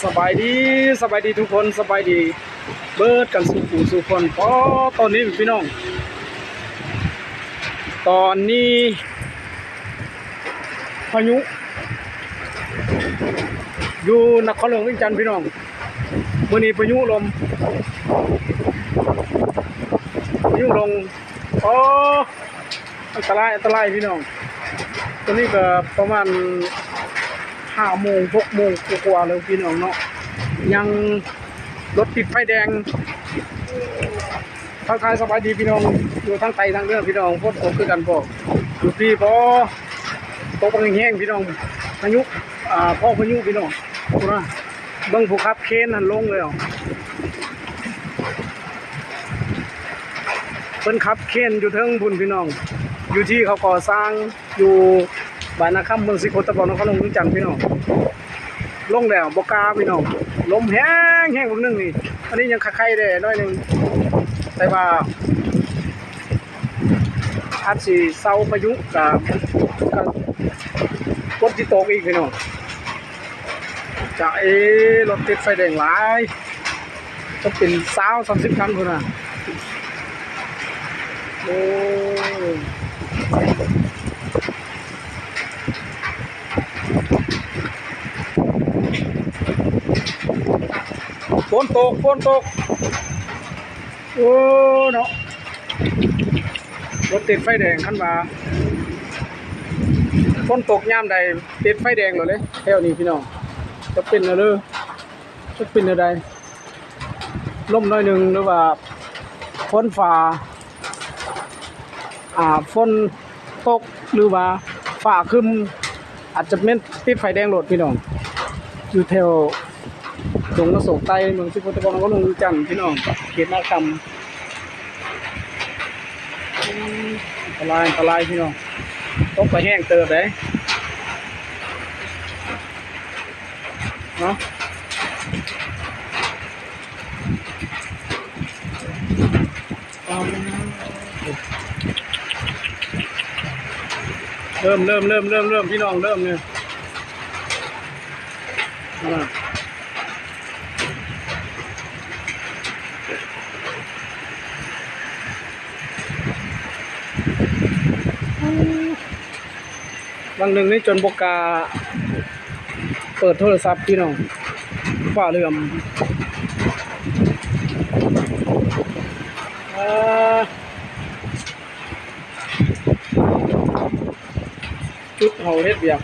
ສະບາຍດີ, ສະບາຍດີທຸກຄົນ, ສະບາຍດີເບິດກັນສູ່ຜູ້ສູ່ຄົນ. ອໍ ຕອນນີ້ພີ່ນ້ອງ, ຕອນນີ້ພາຍຸຢູ່ນະຄອນຫຼວງວຽງຈັນພີ່ນ້ອງ. ມື້ນີ້ພາຍຸລົມ, ພາຍຸລົງ. ອໍ ອັນຕະລາຍ ອັນຕະລາຍພີ່ນ້ອງ. ຕອນນີ້ກໍປະມານຫ້າໂມງ ຫົກໂມງກວ່າໆແລ້ວພີ່ນ້ອງເນາະ, ຍັງລົດຕິດໄຟແດງ. ທັກທາຍສະບາຍດີພີ່ນ້ອງຢູ່ທາງໃຕ້ທາງເໜືອພີ່ນ້ອງ, ຝົນຕົກຄືກັນບໍ່? ຢູ່ພີ້ບໍ່? ຕົກແຮງໆພີ່ນ້ອງ, ພາຍຸ ອ່າ ພໍພາຍຸພີ່ນ້ອງ. ພຸ້ນນະ ເບິ່ງຜູ້ຂັບເຄນຫັ້ນລົງແລ້ວ, ເພິ່ນຂັບເຄນຢູ່ເທິງພຸ້ນພີ່ນ້ອງ, ຢູ່ທີ່ເຂົາກໍ່ສ້າງ ຢູ່ບ້ານນາຄຳ ເມືອງສີໂຄດຕະບອງ ນະຄອນຫຼວງວຽງຈັນພີ່ນ້ອງ. ລົງແລ້ວບໍ່ກ້າພີ່ນ້ອງ, ລົມແຮງໆບາງໜຶ່ງນີ້. ອັນນີ້ຍັງຄະໄຄແດ່ໜ້ອຍໜຶ່ງ, ແຕ່ວ່າອາດຊິເຊົາພາຍຸ ກະ ກະຝົນຊິຕົກອີກພີ່ນ້ອງ. ຈະເອ ລົດຕິດໄຟແດງຫຼາຍ, ຈະເປັນຊາວ ສາມສິບຄັນພຸ້ນນະ. ໂອ້ ຝົນຕົກ ຝົນຕົກ. ໂອ້ ເນາະ ລົດຕິດໄຟແດງ, ຄັນວ່າຝົນຕົກຍາມໃດ ຕິດໄຟແດງໂລດເດ້ ແຖວນີ້ພີ່ນ້ອງ. ຈະເປັນແນວເດີ ຈະເປັນແນວໃດ, ລົມໜ້ອຍໜຶ່ງ ຫຼືວ່າຝົນຟ້າ ອ່າ ຝົນຕົກ ຫຼືວ່າຟ້າຄຶ້ມ ອາດຈະແມ່ນຕິດໄຟແດງໂລດພີ່ນ້ອງ. ຢູ່ແຖວດົງນະໂສກໃຕ້ ເມືອງສີໂຄດຕະບອງ ນະຄອນຫຼວງວຽງຈັນພີ່ນ້ອງ, ເຂດນາຄຳ. ອັນຕະລາຍ ອັນຕະລາຍພີ່ນ້ອງ, ຕົກໄປແຮງເຕີບເດ້. ເນາະ ເລີ່ມ ເລີ່ມ ເລີ່ມ ເລີ່ມ ເລີ່ມ ພີ່ນ້ອງ ເລີ່ມເລີຍ. ອ່າ ບາງໜຶ່ງນີ້ຈົນບໍ່ກ້າເປີດໂທລະສັບພີ່ນ້ອງ, ຟ້າເຫຼື້ອມ. ອ່າ ຈຸດເຮົາເຮັດວຽກ